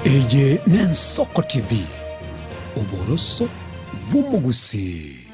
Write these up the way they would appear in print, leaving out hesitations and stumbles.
Eye n'Ensoko TV, oboroso bw'omogusii.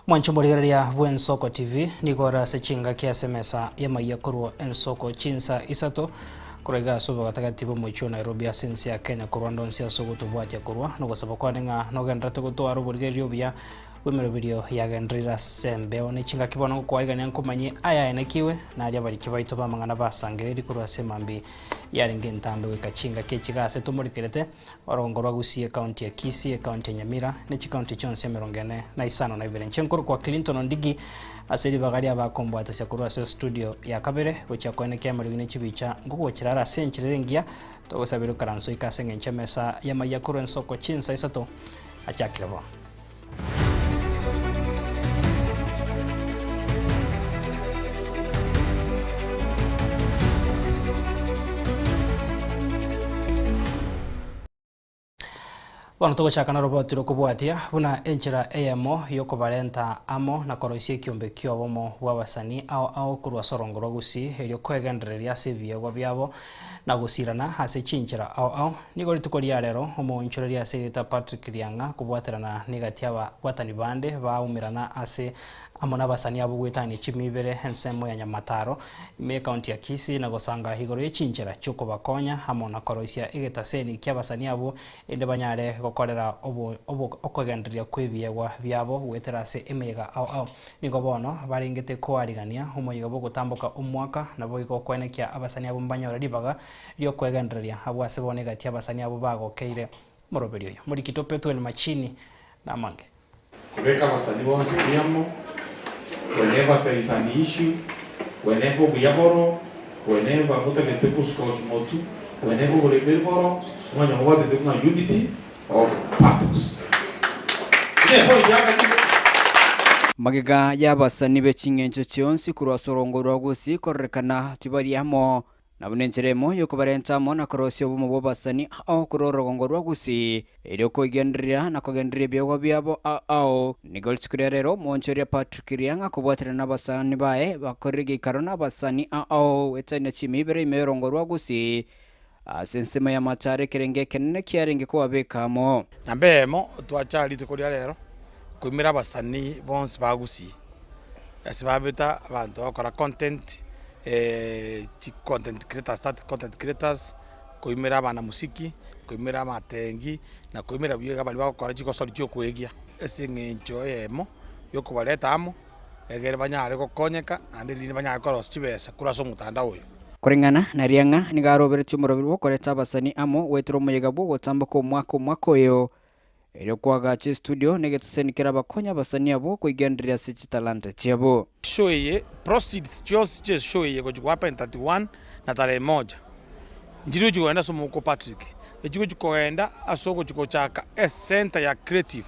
Mwanche omorigereria bw'Ensoko TV, nigo ore ase chingaki ase emesa y'amayia korwa Ensoko chinsa isato, korwa iga ase obogatagati bw'omochie o Nairobi ase ense ya Kenya korwa ande onsi ase ogotobwatia korwa nogosaba kwane ng'a nogendererete gotwara oborigereria obuya bw'emeroberio yagendereire ase embeo ne chingaki bono ngokwarigania nkomanyie ayaenekiwe naria abariki baito b'amang'ana basangereiri korwa ase emambia yarenge entambe goika chingaki echi iga ase tomorikerete Orongo rwa Gusii, Ekaunti ya Kisii, Ekaunti ya Nyamira, ne chikaunti chionsi emerongo ene na isano na ibere. Inche nkorokwa Clinton Ondigi ase ribaga ria abakombwatasia korwa ase estudio ya kabere gochia koenekia amariogi ne chibicha nkogochera are ase enchera ere engiya togosabera okaranse oike ase eng'encho emesa y'amayia korwa ensoko chinsa isato achakire bo. Bono togochaka noroboti rokobwatia buna enchera eyemo yokobarenta amo na koroisia ekiombe ki'obomo bw'abasani ao ao korwa ase orongo rwa Gusii erio kwegendereria ase ebiegwa biabo na gosirana ase chinchera ao ao. Nigo rituko ria rero omoonchoreria ase erieta Patrick Riang'a kobwaterana negati y'ababwatani bande baumerana ase amo nabasani abwo goetania chimi ibere ensemo ya Nyamataro ime y'ecounty ya Kisii na gosanga igoro ye chinchera chiokobakonya amo na koroisia egetaseni kiabasani abwo erinde banyare gokorera obo obo okogendereria kw'ebiegwa biabo goetera ase emeyega ao ao. Nigo bono barengete koarigania omoyega bw'ogotamboka omwaka, naboigo okoenekia abasani abwo mbanyore ribaga ri'okwegendereria abwo ase bono egati y'abasani abwo bagokeire moroberi oyo. Morikito Pethuel Machini namange. Kobeka abasani bonsi buya amo, whenever there is an issue, whenever obuya boro, whenever motagete goscotch motu, whenever oboremeri boro, mwanya mobwatete ng'a unity of purpose. Ne point yakachire. Magega y'abasani be ching'encho chionsi korwa ase orongo rwa Gusii kororekana tibari amo, Na buna enchera emo y'okobarenta amo na korosia obomo bw'abasani ao korwa orogongo rwa Gusii, erio koigendereria na kogendereria ebiegwa biabo ao ao. Nigo rituko ria rero omoonchoreria Patrick Riang akobwaterana nabasani baye bakorire egeikaro nabasani ao ao goetania chimi ibere ime y'orongo rwa Gusii ase ensemo y'amataro ekerengo ekenene kiarenge kobabeka amo. Namba eyemo twacha rituko ria rero koimera abasani bonsi ba Gusii ase babeta abanto bagokora content. Chi content creators that content creators, koimera abanamusiki, koimera amatengi, na koimera buya iga baria bagokora chigosori chia okoegia ase eng'encho eyemo ya okobareta amo, egere banyare gokonyeka naende rinde banyare korosia chibesa korwa ase omotandao oyo. Koreng'ana na riang'a nigo aroberetie omoroberi bw'okoreta abasani amo goetera omoyega bw'ogotamboka omwaka omwaka oyo, Erio koagacha estudio negetoseni kerabakonye abasani abwo koigendereria ase chitalanta chiabo. Show eye proceeds chionsi chie show eye gochi goapa in 31 na tarehe moja nchiri gochi kogenda ase omouko Patrick echi gochi kogenda ase ogochi gochaka ecenter ya creative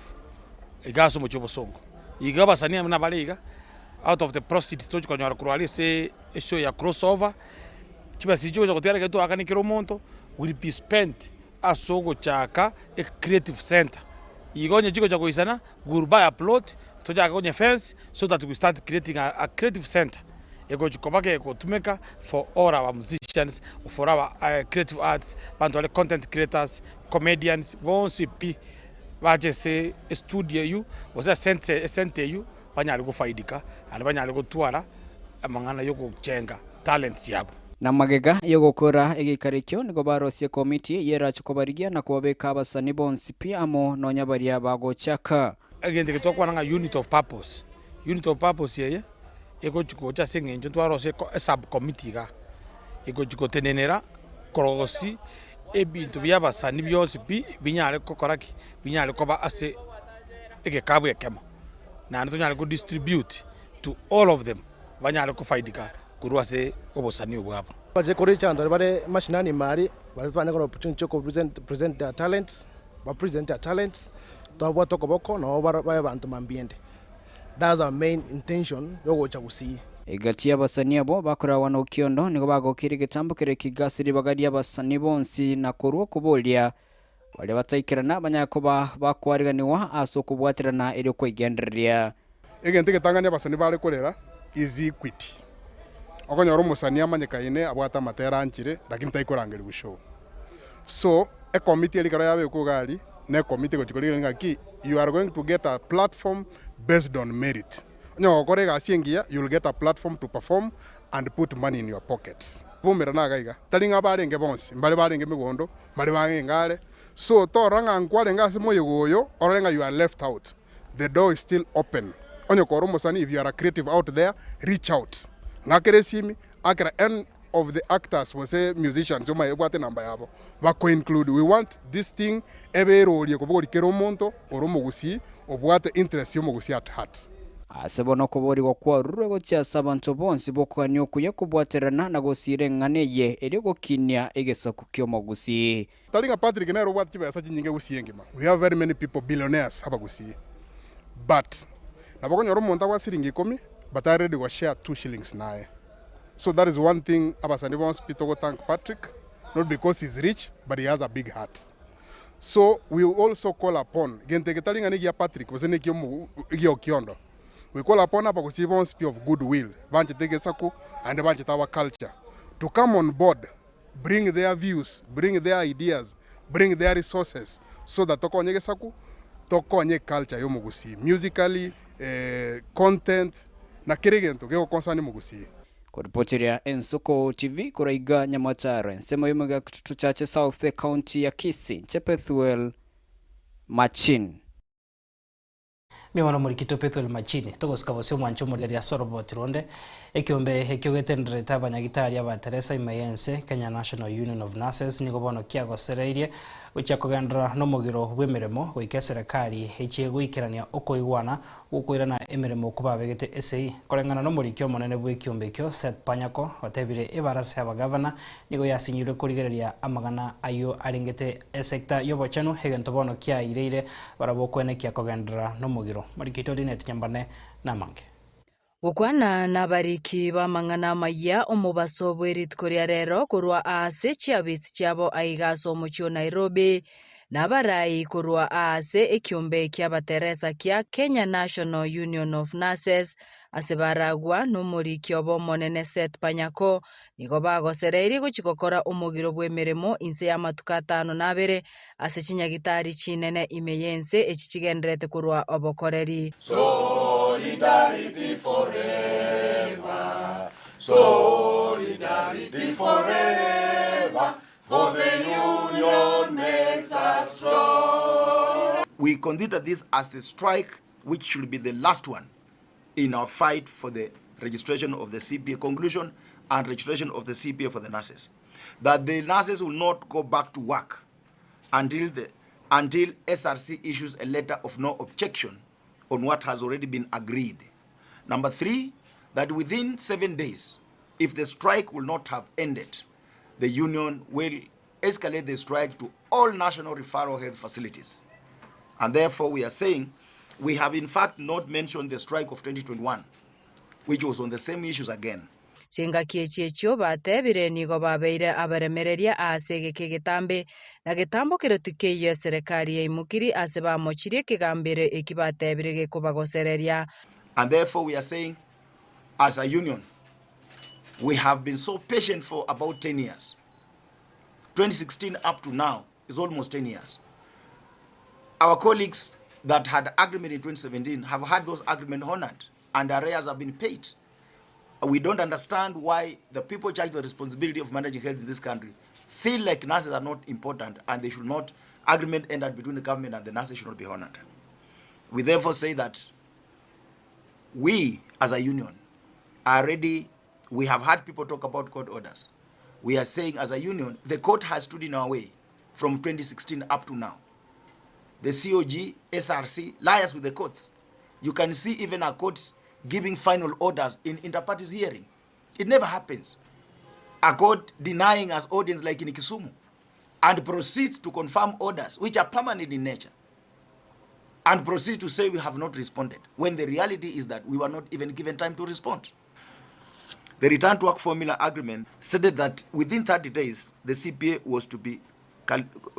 iga ase omochie obosongo iga abasani abwo nabare iga out of the proceeds tochi konyora korwa aria ase eshow ya crossover chibesa echi chigocha gotigara ekero twaakania kera omonto will be spent Ase ogochaka e creative centre igo onye chigocha goisana we will buy a plot tochake konye fence so that we start creating a creative centre egochi koba gegotumeka for all our musicians, for our creative arts, abanto bare content creators, comedians bonsi pi bache ase estudio eywo gose ase esente eywo banyare gofaidika naende banyare gotwara amang'ana yogochenga talent chiabo. Na magega y'ogokora egeikaro ekio nigo barosie ekomiti eyerache kobarigia na kobabeka abasani bonsi pi amo nonya baria bagochaka. Egento eke twakwana ng'a unit of purpose, unit of purpose eye egochi gocha ase eng'encho ntwarosie esub committee igaa, egochi gotenenera korosia ebinto bia abasani bionsi pi binyare gokora ki? Binyare koba ase egekabu ekemo, naende tonyare ko distribute to all of them banyare kofaidika korwa ase obosani obwabo. Bache kore abanto baria bare mashinani ime aria, baria banyare konyora opportunity ya ko present their talents, ba present their talents, twabwate okoboko nabo babe abanto mambiende. That's our main intention yogocha Gusii. Egati y'abasani abwo bakoragwa nokiondo nigo bagokeire egetambo keria ekiga ase ribaga ri'abasani bonsi na korwa okoboria baria bataikerana banyare koba bakoariganigwa ase okobwaterana erio kweigendereria. Egento egetang'ani abasani bare korera is equity. Okonyora omosani amanyekaine abwate amatera anchire lakini taikorangerigwa show. So ekomiti eria ekero yabekwa iga aria, na ekomiti egochia korigereria ng'aki you are going to get a platform based on merit. Onye gokora egasi engiya you will get a platform to perform and put money in your pockets. Bomerana iga iga, tari ng'a barenge bonsi, mbare barenge megondo, mbare barenge are, so torora ng'a nkwarenge ase moyega oyo orore ng'a you are left out. The door is still open. Onye kore omosani if you are a creative out there, reach out. Ng'akere esimi, akera any of the actors gose musicians omaye obwate enamba yabo, bako include. We want this thing ebe erorie kobogoria kera omonto ore omogusii obwate interest ya omogusii at heart. Ase bono okoboorigwa kwarurwe gochia ase abanto bonsi b'okogania okuya kobwaterana na gosiira eng'ana eye erio gokinia egesaku ki'omogusii. Tari ng'a Patrick nere obwate chibesa chinyinge gusii engima, we have very many people billionaires abagusii but nabo okonyora omonto abwate siringi ikomi but are ready go share two shillings naye. So that is one thing abasani bonsi pi togo thank Patrick not because he is rich but he has a big heart. So we also call upon gento eke tari ng'a negia Patrick gose nekia omo egia Okiondo, we call upon abagusii bonsi pi of good will banchete egesaku naende banchete our culture to come on board bring their views, bring their ideas, bring their resources so that tokonye egesaku, tokonye eculture ya omogusii musically, content na kera egento gegoconcern omogusii. Koripoteria Ensoko TV korwa iga Nyamataro, ensemo y'omogaka Kitutu South, Ekaunti ya Kisii, inche Pethuel Machin. Mimono morikitwe Pethuel Machini, togosika bosio omwancho omoreri ase oroboti ronde, ekiombe ekio getenderete abanyagitari aba Teresa ime y'ense, Kenya National Union of Nurses, nigo bono kiagosereirie gochia kogenderera nomogiro bw'emeremo goika eserekari echie goikerania okoigwana gw'okoirana emeremo kobabegete esegi. Koreng'ana nomoriki omonene bw'ekiombe ekio, Seth Panyako, otebire ebarasa y'abagavana nigo yasinyirwe korigereria amang'ana ayio arengete esecta y'obochenu, egento bono kiaireire barabwo okwenekia kogenderera nomogiro. Morikito Linet Nyambane namange. Gokwana nabariki b'amang'ana amayia omobaso bwe rituko ria rero korwa aase chiabisi chiabo aiga ase omochie o Nairobi, na abarai korwa aase ekiombe ki'abateresa kia Kenya National Union of Nurses ase baragwa nomoriki obo omonene Seth Panyako, nigo bagosereirie gochia gokora omogiro bw'emeremo inse y'amatuko atano na abere ase chinyagitari chinene ime y'ense echi chigendererete korwa obokoreri. Solidarity forever, solidarity forever, for the union makes us strong. We consider this as the strike which should be the last one in our fight for the registration of the CPA conclusion and registration of the CPA for the nurses. That the nurses will not go back to work until, the, until SRC issues a letter of no objection on what has already been agreed. Number three, that within seven days, if the strike will not have ended, the union will escalate the strike to all national referral health facilities. And therefore, we are saying we have in fact not mentioned the strike of 2021, which was on the same issues again. Chingaki echi echio batebire nigo babeire abaremereria aase egeka egetambe, na getambo keria tikeiyo eserekari yaimokirie ase bamochirie ekegambero eki batebire gekobagosereria. And therefore we are saying as a union we have been so patient for about 10 years. 2016 up to now is almost 10 years. Our colleagues that had agreement in 2017 have had those agreement honored and arrears have been paid. We don't understand why the people charged with the responsibility of managing health in this country feel like nurses are not important and they should not, agreement entered between the government and the nurses should not be honored. We therefore say that we as a union are ready. We have had people talk about court orders. We are saying as a union, the court has stood in our way from 2016 up to now. The COG, SRC, liars with the courts. You can see even our courts giving final orders in inter-parties hearing. It never happens. A court denying us audience like in Kisumu and proceeds to confirm orders which are permanent in nature and proceeds to say we have not responded when the reality is that we were not even given time to respond. The return to work formula agreement stated that within 30 days the CPA was to be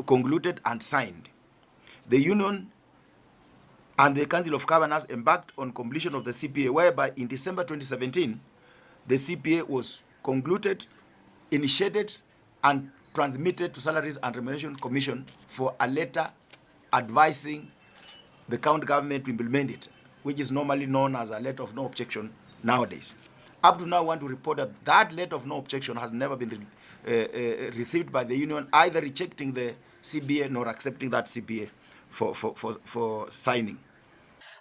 concluded and signed. The union and the Council of Governors embarked on completion of the CPA whereby in December 2017 the CPA was concluded, initiated and transmitted to Salaries and Remuneration Commission for a letter advising the county government to implement it, which is normally known as a letter of no objection nowadays. Up to now, I want to report that that letter of no objection has never been received by the union, either rejecting the CBA nor accepting that CBA for, for, for, for signing.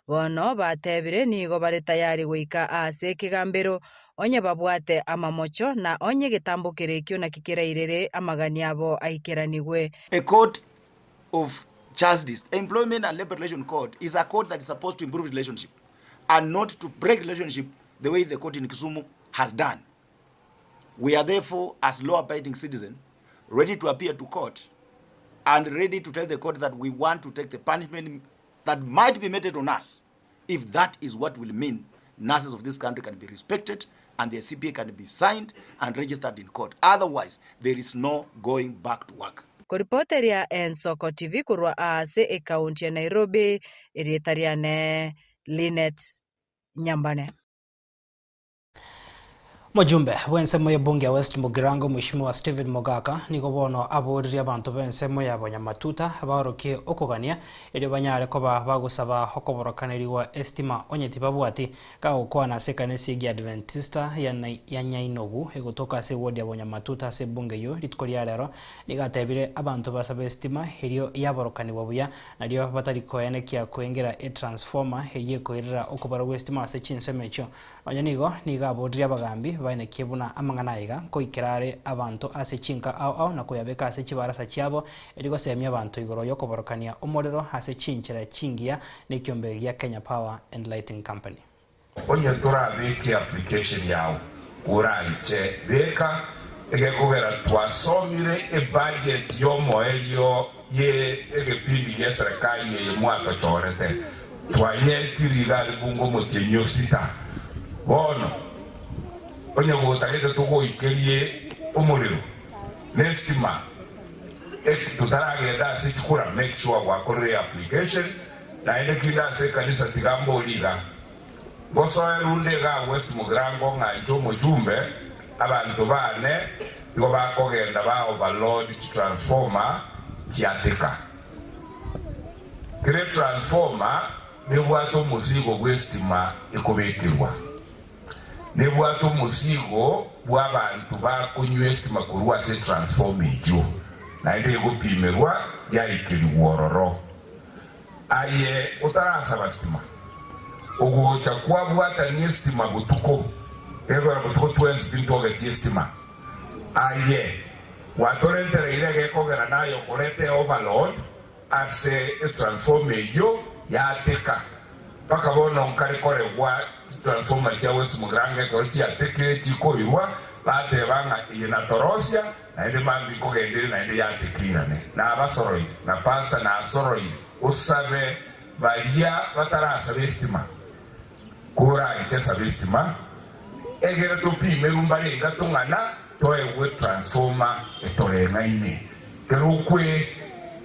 Bono batebire nigo bare tayari goika aase ekegambero, onye babwate amamocho, na onye egetambo kere ekio naki kerairere amagani abo aikeranigwe. A court of justice, Employment and Labour Relation Court, is a court that is supposed to improve relationship and not to break relationship the way the court in Kisumu has done. We are therefore, as law-abiding citizens, ready to appear to court and ready to tell the court that we want to take the punishment that might be meted on us if that is what will mean nurses of this country can be respected and their CPA can be signed and registered in court. Otherwise, there is no going back to work. Koripoteria Ensoko TV korwa aase ekaunti ya Nairobi, erieta riane Linet Nyambane. Omojumbe bw'ensemo y'ebunge ya West Mugirango Mweshimiwa Stephen Mogaka nigo bono aboririe abanto b'ensemo ya Bonyamatuta baorokie okogania erio banyare koba bagosaba okoborokanerigwa estima onye tibabwati kagokwana ase ekanisa y'Egiadventista ya Nyainogu egotoka ase eward ya Bonyamatuta ase ebunge eyio rituko ria rero nigo atebire abanto basabe estima erio yaborokanigwa buya nario batari koenekia koengera etransformer eyio ekoirera okobara gw'estima ase chinsemo echio Onye nigo, nigo aboririe abagambi baenekie buna amang'ana aiga nkoikera are abanto ase chinka ao ao na koyabeka ase chibarasa chiabo, erio gosemia abanto igoro y'okoborokania omorero ase chinchera chingiya nekiombe gia Kenya Power and Lighting Company. Onye torabeke application yao oranche beka egekogera twasomire ebudget yomoerio ye egepindi gia eserekari eye mwatochorete, twanyetire iga aria bunge omotienyi o sita. Bono onye gotagete togoikerie omorero na estima totaragenda ase chikura make sure gwakorire eapplication naende kinde ase ekanisa tiga mbori iga. Ngosoe runde iga agwo esimogrango ng'a inche omochumbe abanto baane igo bakogenda ba overload chitransformer chiateka. Kera etransformer nebwate omosigo bw'estima ekobekerwa. Nebwate omosigo bw'abanto bakonywa estima korwa ase etransformer eyio, naende egopimerwa yaikerigwa ororo. Aye otarasaba sitima, ogocha kwabwatania esitima botuko, egekogera botuko twensi tintogetie esitima. Aye gwatorentereire egekogera naye okoreta eoverload ase etransformer eyio yateka. Mpaka bono nkare koregwa chitransformer chia West Mugirango ekero chiatekire chikoirwa, bateba ng'a eye natorosia, Naende mambia nkogenda ere naende yatekeirane nabasoroire, na Pasa nasoroire, osabe baria batarasaba esitima, koragike saba esitima, egere topime mbarenga tong'ana toegwe transformer etoreng'aine. Kero okwe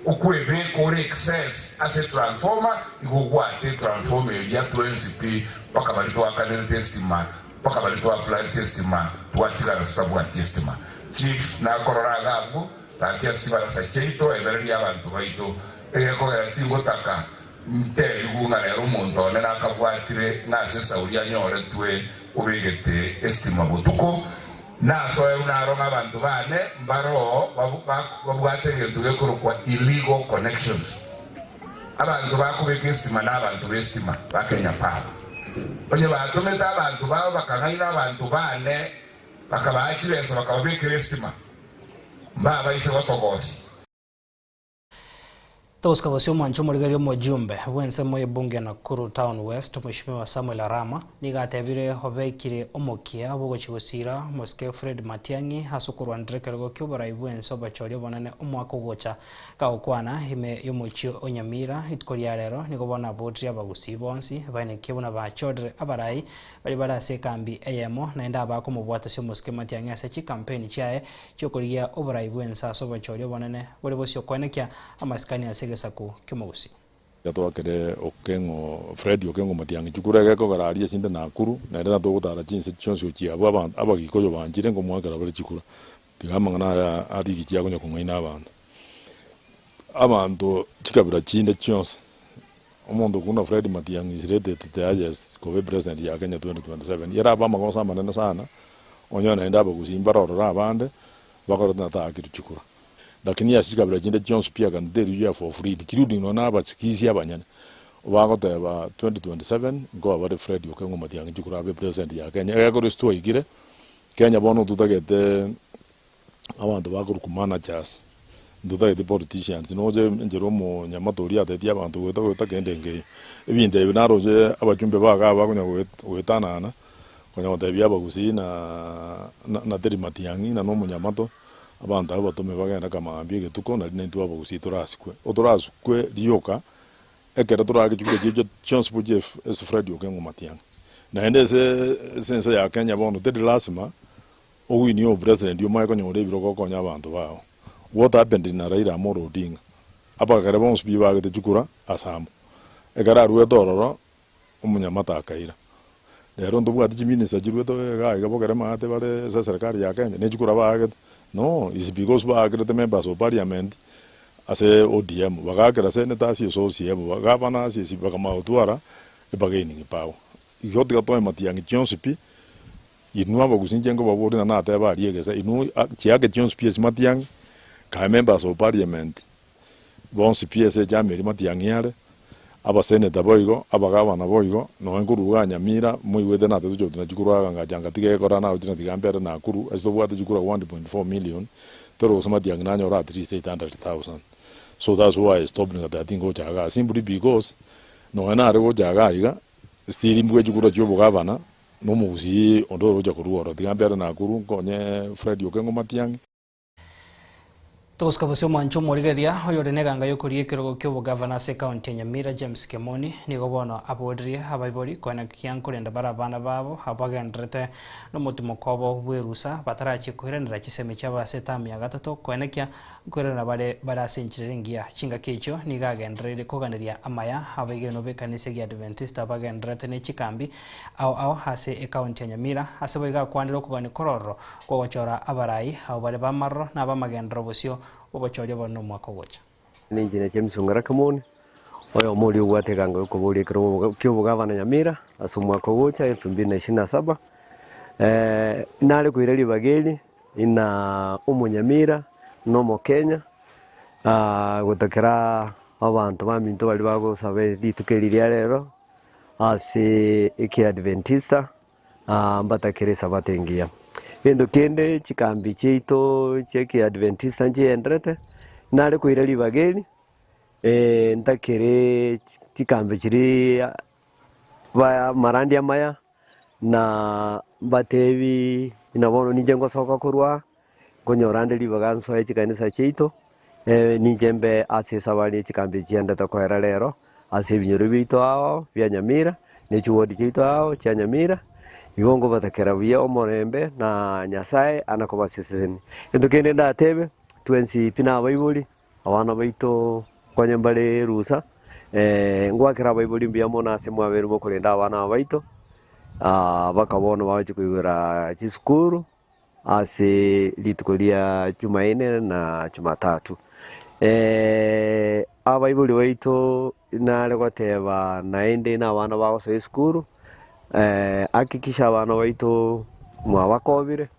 okwebeka ore excess ase etransformer, igo ogwate etransformer eria twensi pi mpaka baria twakanerete esitima Mpaka baria twaaplyete estima twatigara totabwati estima. Chief nakorora iga abwo, gaki ase chibarasa chiaito ebererie abanto baito. Egekogera tingotaka nterigwe ng'a rero omonto one nakabwatire ng'a ase esauri anyoretwe obegete estima botuko. Nasoerwe naro ng'a abanto baane mbaroo babwate egento gekorokwa illegal connections. Abanto bakobeka estima nabanto b'estima ba Kenya Power. Onye batomete abanto babo bakang'aina abanto baane, bakabaa chibesa bakababekera estima, mbabaise gotogosia. Togosika bosio omwanche omorigereria omojumbe bw'ensemo y'ebunge ya Nakuru Town West Mweshimiwa Samuel Arama nigo atebire obekire omokia bw'ogochia gosiira omosike Fred Matiang'i ase okorwanera ekerogo ki'oborai bw'ense obochori obonene omwaka ogocha Gagokwana ime y'omochie o Nyamira rituko ria rero nigo bono abotirie abagusii bonsi baenekie buna bachorire abarai baria bare ase ekambi eyemo naende abakomobwatasia omosike Matiang'i ase chikampeni chiaye chi'okorigia oborai bw'ense ase obochori obonene bore bosio koenekia amasikani ase egesaku ki'omogusii. Twakere Okeng'o Fred Okeng'o Matiang'i chikura egekogera aria esinde Nakuru naende natogotara chinse chionsi gochia abwo abanto abagikoyo banchire nkomoakera bare chikura. Tiga amang'ana aya a rigichi akonya kong'aina abanto. Abanto chikabira chinde chionsi, omonto buna Fred Matiang'i is rated the highest koba epresident ya Kenya 2027, yarabe amagoso amanene sana, onyore naende abagusii mbarorore abande, bakorete na taakirwe chikura. Lakini ase chikabira chinde chionsi pi I can tell you you are for free, including nonya na abasigisi abanyene, bagoteba 2027 nkoba bare Fred Okengo Matiang'i chikura abe president ya Kenya, egekoro ase twaikire, Kenya bono totagete abanto bakorokwa managers, ntotageti politicians, noche enchera omonyamate oria atetie abanto goeta goeta kende nkeiyo. Ebinto ebi naroche abachumbe ba igaa bakonya goetanana, konya gotebia abagusii na na Terry Matiang'i na nomonyamato, abanto abwo batome bagende kamambia egetuko nari naintwe abagusii torasikwe. Otorasukwe rioka, ekero torake chikura chiaito chionsi gochia ase Fred Okengo Matiang'i. Naende ase ase ense ya Kenya bono teri lasima Owinie obopresident omanye konyora ebirogo okonye abanto bao. What happened na Raila Amolo Odinga? Abagere bonsi pi baagete chikura ase amo. Ekero aruete ororo omonyamate akaira. Rero ntobwati chiminister chiruete iga iga bogere maate bare ase eserekari ya Kenya ne chikura baagete? No, is because baakerete members of parliament ase ODM, bagaakera senators ase OCM, governors ase bakamanya gotwara ebargaining power. Igo tiga toe matiang'i chionsi pi, Inwe abagusi inche nkobaboria na natebe aria egesa, inwe chiake chionsi pi ase matiang'i, kae members of parliament bonsi pi ase echama eria matiang'i are, abaseneta boigo, abagavana boigo, nonya nkorwa igaa Nyamira, moigwete natete tochia chikura iga ngacha ngatiga egekora naroche na tiga mbere Nakuru, ase tobwate chikura 1.4 million, tore gose matiang'i nanyore at least 800,000. So that's why I stopped ngateba tingocha igaa simply because, nonya nare gocha igaa iga, still mbwe chikura chia obogavana, Nomogusii onde oroche korwa ororo, tiga mbere Nakuru nkonye Fred Okengo Matiang'i. Togosika bosio omwancho omorigereria oyore neganga yokoria ekerogo ki'obogavana ase ekaunti ya Nyamira James Kemoni nigo bono aboririe abaibori koenekia nkorenda bare abana babo abwo bagendererete nomotimoko obo bw'erusa batarachie koiranera chisemi chiabo ase etamu ya gatato koenekia Nkoirana bare bare ase enchera ere engiya. Chingaki echio nigo agendereire koganeria amaya abaigenwa b'ekanisa egi'Adventista bagendererete ne chikambi ao ao ase ekaunti ya Nyamira. Ase boigo akwanire okogania korororo kw'ogochora abarai abwo bare b'amaroro na ab'amagenderero bosio bw'obochori obonene omwaka ogocha. Ninche James Ong'ara Kimoni, oyomo oria obwate egango y'okoboria ekerogo ki'obogavana Nyamira ase omwaka ogocha elfu mbili na ishirini na saba. Nare koira ribaga eri Ina omonyamira na omokenya, gotokera abanto baminto baria bagosaba rituko eri ria rero ase ekiadventista, mbatakere esabato engiya. Gento kende chikambi chiaito chia ekiadventista nchigenderete, nare koira ribaga eri, ntakere chikambi chiria Amarandia amaya, na mbatebi ng'a bono ninche ngosoka korwa aa, nkonyora nde ribaga nsoe chikanisa chiaito, ninche mbe ase esabari ye chikambi chiendete koera rero, ase ebinyoro biaito ao bia Nyamira, ne chiwodi chiaito ao chia Nyamira, igo nkobatakera buya omorembe na Nyasaye ana kobasesenia. Egento kende ndatebe, twensi pi nabaibori. Abana baito nkonye mbare rusa, ngwakera abaibori mbuya mono ase mwabeire mokorenda abana aba baito, mpaka bono bagochia koigora chisukuru ase rituko ria jumaine na jumatatu. Abaibori baito nare goteba naende na abana bagosoa esukuru, hakikisha abana baito mwabakobire,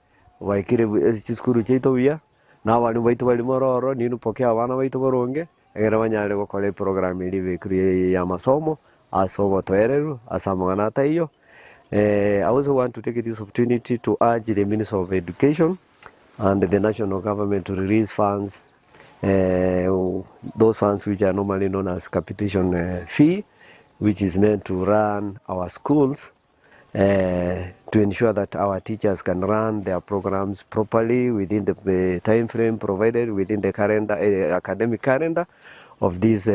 baikire ase chisukuru chiaito buya. Na abarimu baito bare mororo, ninwe pokea abana baito boronge, egere banyare gokora eprogramu eria ebekirwe y'amasomo ase obotoereru, ase amang'ana ataiyo. I also want to take this opportunity to urge the Minister of Education and the national government to release funds. Those funds which are normally known as capitation fee which is meant to run our schools to ensure that our teachers can run their programs properly within the time frame provided within the calendar, academic calendar of this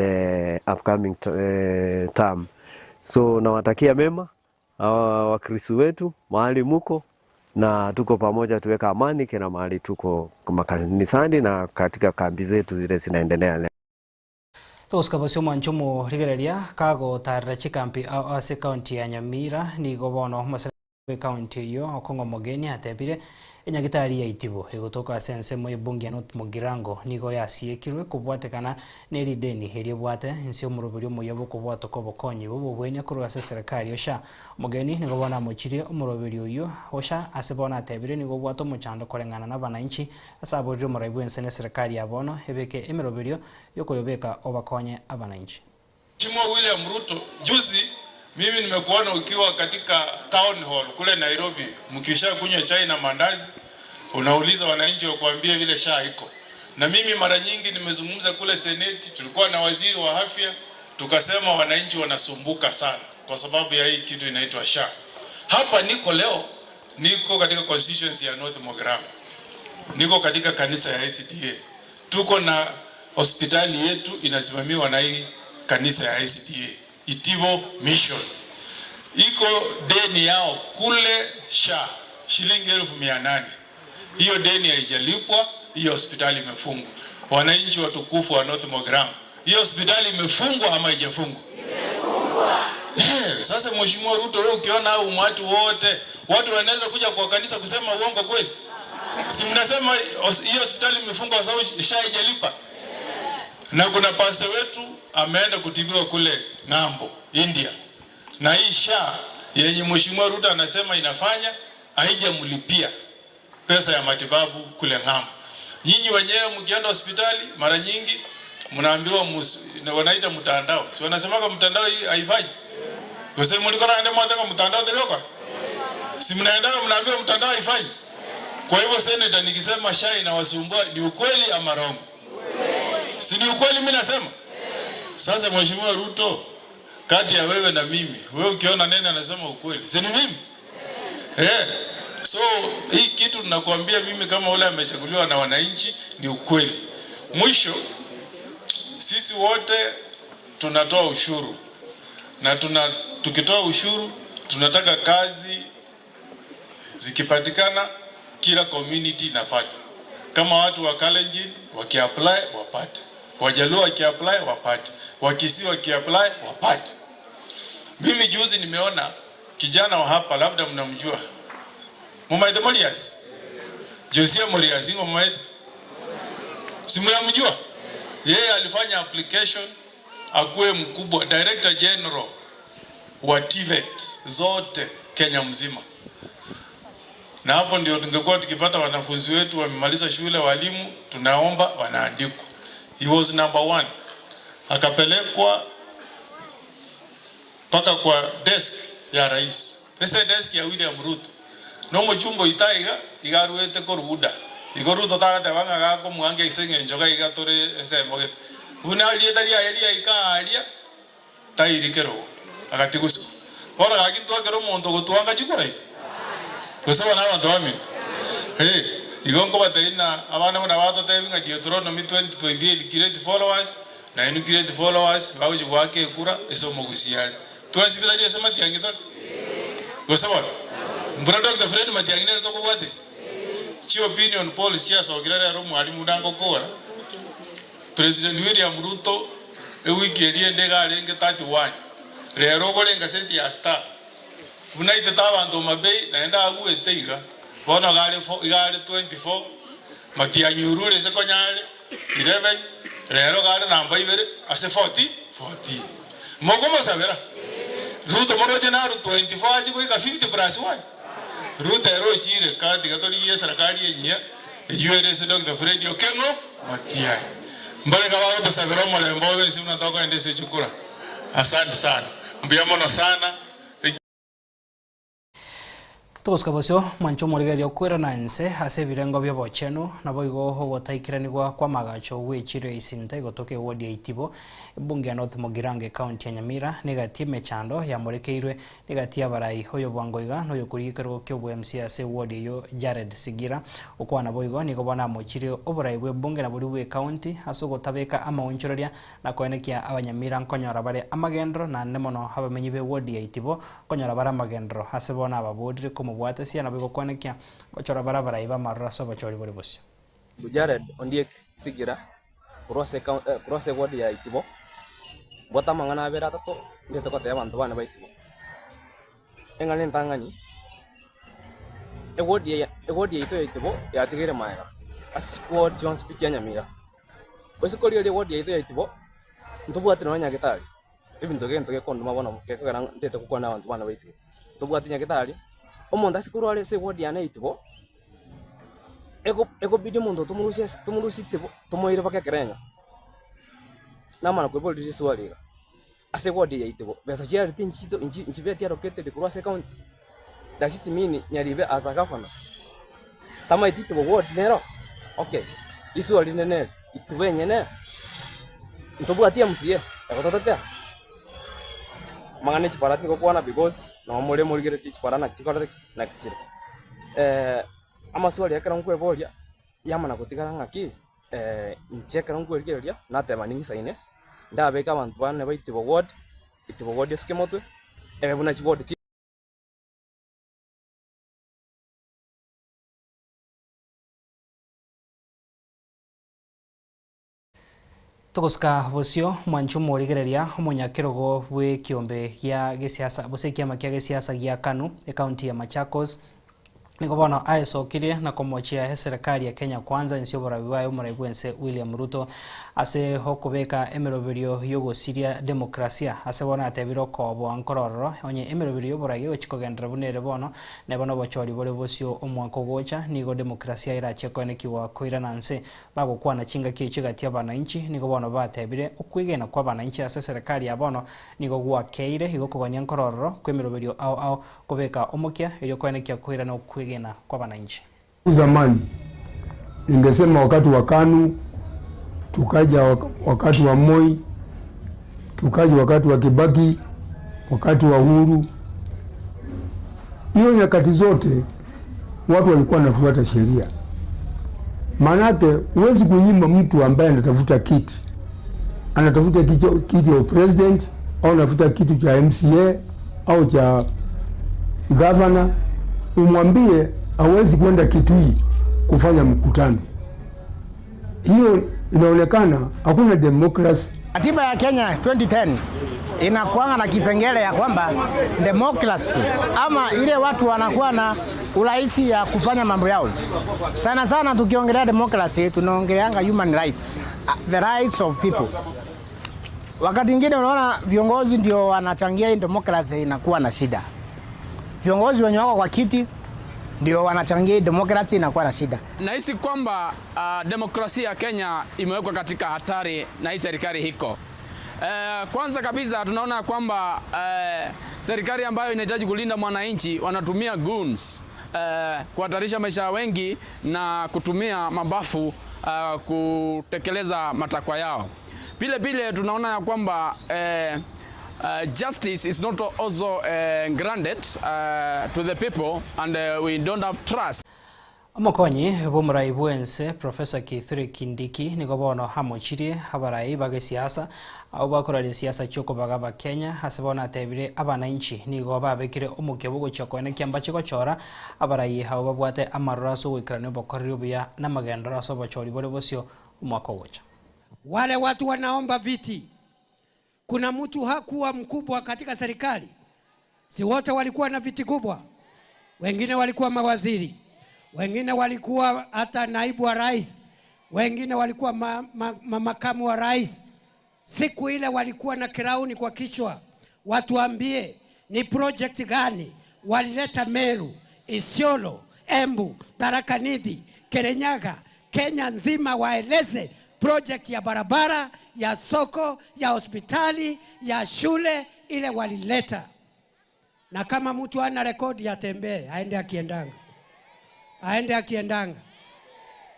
upcoming term. So nawatakia mema Wakristo wetu mahali muko na tuko pamoja, tuweka amani kila mahali tuko makanisani na katika kambi zetu zile zinaendelea leo. Togosika bosio omwancho omorigereria kagotarera chikambi ao ase ekaunti ya Nyamira nigo bono omoseneta bw'ekaunti eyio Okong'o Omogeni atebire enyagitari ya Itibo egotoka ase ensemo y'ebunge ya North Mugirango nigo yasiekirwe kobwatekana nerideni eria ebwate inse y'omoroberi omoyia bw'okobwatoka obokonyi bw'obobwenia korwa ase eserekari Osha Omogeni nigo bono amochirie omoroberi oyio Osha ase bono atebire nigo obwate omochando koreng'ana nabananchi ase aborire omorai bw'ense neserekari ya bono ebeke emeroberio y'okoyobeka obakonye abananchi. Mheshimiwa William Ruto, juzi mimi nimekuona ukiwa katika town hall kule Nairobi, mkisha kunywa chai na mandazi, unauliza wananchi wakuambie vile SHA iko. Na mimi mara nyingi nimezungumza kule Seneti, tulikuwa na waziri wa afya, tukasema wananchi wanasumbuka sana kwa sababu ya hii kitu inaitwa SHA. Hapa niko leo, niko katika constituency ya North Mogirango, niko katika kanisa ya SDA. Tuko na hospitali yetu inasimamiwa na hii kanisa ya SDA Itibo Mission. Iko deni yao kule SHA shilingi 800,000. Hiyo deni haijalipwa, hiyo hospitali imefungwa. Wananchi watukufu wa North Mogirango, hiyo hospitali imefungwa ama haijafungwa? Imefungwa. Sasa Mheshimiwa Ruto, wewe ukiona hao umati wote, watu wanaweza kuja kwa kanisa kusema uongo kweli? Si mnasema hiyo hospitali imefungwa kwa sababu SHA haijalipa? Na kuna pastor wetu ameenda kutibiwa kule ng'ambo India, na hii SHA yenye Mheshimiwa Ruto anasema inafanya haijamlipia pesa ya matibabu kule ng'ambo. Nyinyi wenyewe mkienda hospitali mara nyingi mnaambiwa wanaita mtandao. Si wanasemaga mtandao hii haifanyi? Kwa mlikuwa naenda mwataka mtandao telioka? Si mnaenda mnaambiwa mtandao haifanyi? Kwa hivyo senator, nikisema SHA inawasumbua ni ukweli ama rongo? Si ni ukweli mimi nasema? Sasa Mheshimiwa Ruto, kati ya wewe na mimi, wewe ukiona nani anasema ukweli? Si ni mimi? So hii kitu tunakuambia mimi kama ule amechaguliwa na wananchi ni ukweli. Mwisho, sisi wote tunatoa ushuru. Na tukitoa ushuru tunataka kazi zikipatikana kila community inafanya. Kama watu wa Kalenjin wakiapply wapate, Wajaluo wakiapply wapate, Wakisii wakiapply wapate. Mimi juzi nimeona kijana wa hapa, labda mnamjua, Mumaithe Morias, Josia Morias, ingo Mumaithe, si mnamjua? Yeye alifanya application akuwe mkubwa, Director General wa TVET zote Kenya mzima. Na hapo ndio tungekuwa tukipata wanafunzi wetu wamemaliza shule, walimu tunaomba wanaandikwa. He was number 1. Akapelekwa mpaka kwa desk ya rais. Ese desk ya William Ruto. No muchumbo itaiga igaruete koruda. Igo Ruto tagate banga gako mwange isenge njoga igatore ensemo gete. Buna alieta ria eria ikaria tairikero agatigusu. Bora gaki twakero omonto gotwanga chikurai. Gose bana abanto bamino. Hey, igo nkobatebia na abana buna batotebia ng'a Deuteronomy 20:28 create followers, na inu create followers, bagochi goaka ekura ase omogusi are. Twensibitari ase Matiang'i tore? Gose bono? Mbura Dr. Fred Matiang'i nere tokobwata ase? Chi opinion polls chiasokire rero omwalimu buna ngokora, President William Ruto ewiki eria ende iga arenge 31, rero ogore engaseti ya Star. Buna aitete abanto Homa Bay naende abuete iga, bono iga are fo iga are 24, Matiang'i orure ase konya are 11, rero iga are namba ibere ase 40 14. Mokomosabera? Ruto moroche naru 24 achie goika 50 plus 1? Ruto ere ochire ka tiga torigie eserekari enyia eywo ere ase Doctor Fred Okengo Matiang'i. Mbare iga bagotosabera omorembe obe ense buna tokoenda ase echukura. Asante sana. Mbuya mono sana. Togosuka bosio, mwanche omorigereria okoirana inse ase ebirengo bi'obochenu, naboigo ogotaikeranigwa kw'amagacho gw'echiro ya Isinta egotoka ewodi ya Itibo, ebunge ya North Mugirango ekaunti ya Nyamira, negati emechando yamorekeirwe negati y'abarai oyo bwango iga noyokorigia ekerogo ki'obo-MCA ase ewodi eyio Jared Sigira. Gokwana boigo nigo bono amochirie oborai bw'ebunge na boria bw'ekaunti ase ogotabeka amaonchoreria na koenekia abanyamira nkonyora bare amagenderero naende mono abamenyi b'ewodi ya Itibo Nkonyora bare amagenderero ase bono ababorire komobwatesia, naboigo kwenekia ngochora bare abarai b'amaroro ase obochori bore bosio. Jared Ondiek Sigira korwa ase korwa ase eward ya Itibo, mbwate amang'ana abere atato ndete gotebia abanto bane ba Itibo. Eng'ana entang'ani, eward eye eward yaito ya Itibo yatigaire magega ase chiward chionsi pi chia Nyamira. Gose korigereria eward yaito ya Itibo, ntobwate nonya nyagetari. Ebinto gento gekonduma bono gekogera ntete gokwana na abanto bane baitwe. Tobwati nyagetari, omonto ase korwara ase eward yane ya Itibo, ego egobidi omonto tomorusie ase tomorusie Itibo tomoire mpaka ekerenyo. Namana koiboria riswali iga, ase eward eye ya Itibo, besa chiareti nchito nchi nchibeti allocated korwa ase ecounty? Does it mean Nyaribe as a governor tamaeti Itibo ward nero? Okay, riswali rinde neri, Itibo enyene ntobwati MCA egototetea? Amang'ana echipara tingokwana because nabo more morigeretie chipara naki chikorete ki? Naki chire. Amaswali ekero nkweboria yamana gotigara ng'aki inche ekero nkwerigereria nateba ning'isaine ndabeke abanto bane ba Itibo ward, Itibo ward esuke motwe, ebe buna chiward chi. Togosuka bosio, mwanche omorigereria omonyakerogo bw'ekiombe gia gesiasa gose ekiama kia gesiasa gia Kanu, ekaunti ya Machakos, nigo bono aesokirie na komochia eserekari ya Kenya Kwanza inse y'oborabi bwaye omorai bw'ense William Ruto ase okobeka emeroberio y'ogosiria demokrasia ase bono atebire okoboa nkorororo onye emeroberio y'oborai egochia kogenderera buna ere bono neba nobochori bore bosio omwaka ogocha nigo demokrasia erachie koenekigwa koirana nse Bagokwana chingaki echio egati y'abanainchi, nigo bono batebire, Okwegena kw'abanainchi ase eserekari ya bono nigo gwakeire, igo kogania nkorororo kw'emeroberio ao ao kobeka omokia, erio koenekia koirana okwegena kw'abanainchi. Zamani ningesema wakati wa Kanu, tukaja wakati wa Moi, tukaja wakati wa Kibaki, wakati wa Uhuru. Hiyo nyakati zote watu walikuwa wanafuata sheria. Maanake huwezi kunyima mtu ambaye anatafuta kiti, anatafuta kiti kiti ya president au anatafuta kitu cha MCA au cha governor, umwambie hawezi kwenda Kitui kufanya mkutano. Hiyo inaonekana hakuna demokrasi. Katiba ya Kenya 2010 inakuanga na kipengele ya kwamba demokrasi ama ile watu wanakuwa na urahisi ya kufanya mambo yao. Sana sana tukiongelea demokrasi tunaongeleanga human rights, the rights of people. Wakati ingine unaona viongozi ndio wanachangia hii demokrasi inakuwa na shida. Viongozi wenye wako kwa kiti ndio wanachangia hii demokrasi inakuwa na shida. Nahisi kwamba demokrasia ya Kenya imewekwa katika hatari na hii serikali hiko. Kwanza kabisa tunaona kwamba serikali ambayo inahitaji kulinda mwananchi wanatumia goons kuhatarisha maisha ya wengi na kutumia mabafu kutekeleza matakwa yao. Vile vile tunaona ya kwamba justice is not also granted to the people and we don't have trust. Omokonyi bw'omorai bw'ense Professor Kithure Kindiki nigo bono amochirie abarai ba gesiasa abwo bakoraria siasa chi'okobaga abakenya ase bono atebire abanainchi nigo babekire omokia bw'ogochia koenekia mbache gochora abarai abwo babwate amaroro ase ogoikerania obokoreri obuya na amagenderero ase obochori bore bosio omwaka ogocha. Wale watu wanaomba viti, kuna mtu hakuwa mkubwa katika serikali? Si wote walikuwa na viti kubwa? Wengine walikuwa mawaziri, wengine walikuwa hata naibu wa rais, wengine walikuwa makamu wa rais. Siku ile walikuwa na kirauni kwa kichwa. Watuambie ni project gani walileta Meru, Isiolo, Embu, Tharaka Nithi, Kirinyaga, Kenya nzima, waeleze project ya barabara, ya soko, ya hospitali, ya shule ile walileta. Na kama mtu ana rekodi atembee, aende akiendanga, aende akiendanga,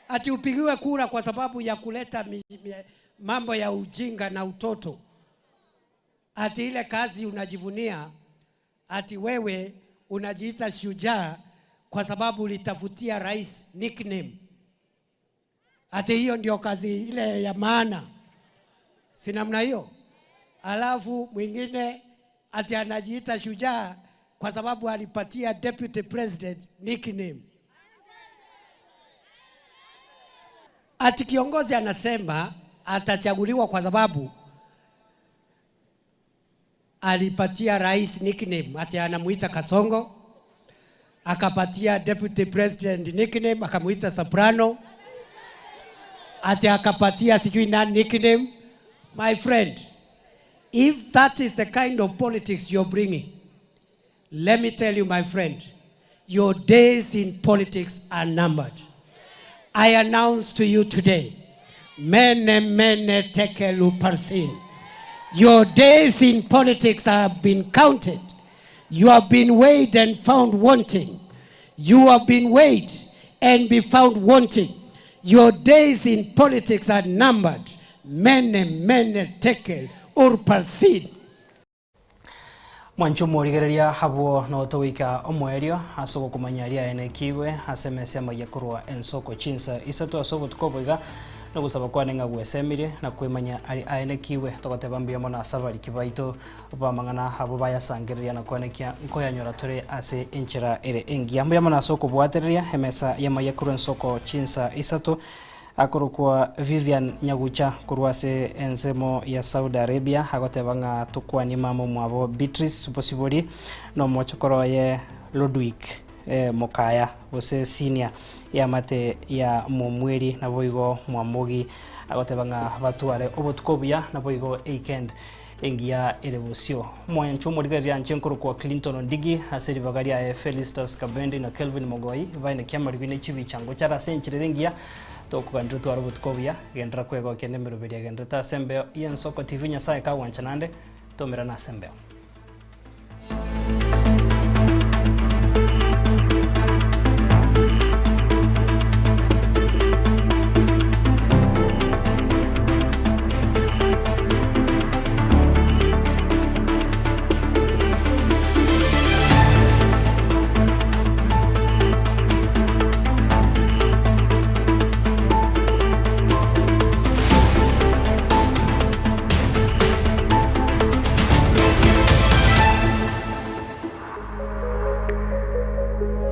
ati upigiwe kura kwa sababu ya kuleta mambo ya ujinga na utoto, ati ile kazi unajivunia, ati wewe unajiita shujaa kwa sababu ulitafutia rais nickname, ati hiyo ndio kazi ile ya maana, si namna hiyo? Alafu mwingine ati anajiita shujaa kwa sababu alipatia deputy president nickname. Ati kiongozi anasema atachaguliwa kwa sababu alipatia rais nickname, ati anamuita Kasongo, akapatia deputy president nickname akamuita Soprano, ati akapatia sijui nani nickname. My friend, if that is the kind of politics you're bringing, let me tell you, my friend, your days in politics are numbered. I announce to you today, mene mene tekelu parsin. Your days in politics have been counted. You have been weighed and found wanting. You have been weighed and be found wanting. Your days in politics are numbered. Mene mene tekel urparsin. Mwanche omorigereria abwo noo togoika omoerio ase ogokomanya aria aenekigwe ase emesa y'amaiga korwa ensoko chinsa isato ase obotuko obo iga, na ogosaba kwane ng'a gwesemirie na kwemanya aria aenekigwe. Togoteba mbuya mono ase abariki baito b'amang'ana abwo bayasangereria na koenekia nkoyanyora tore ase enchera ere engiya. Mbuya mono ase okobwatereria emesa y'amaiga korwa ensoko chinsa isato. Akorokwa Vivian Nyagucha korwa ase ensemo ya Saudi Arabia agoteba ng'a tokwanie mama omwabo Beatrice Bosibori na omochokoro oye Ludwig Mokaya gose Senior eamate ya Momweri naboigo Mwamogi agoteba ng'a batware obotuko obuya naboigo eikend engiya ere bosio. Omwancho omorigereria anche nkorokwa Clinton Ondigi ase ribaga riaye Felistus Kabendi na Kelvin Mogoi baenekia amariko ne chibicha ngochare ase enchera ere engiya tokoganera otware obotuko obuya genderera kwegokia nemeroberio egendererete ase embeo y'Ensoko TV Nyasaye kagwancha naende tomerane ase embeo.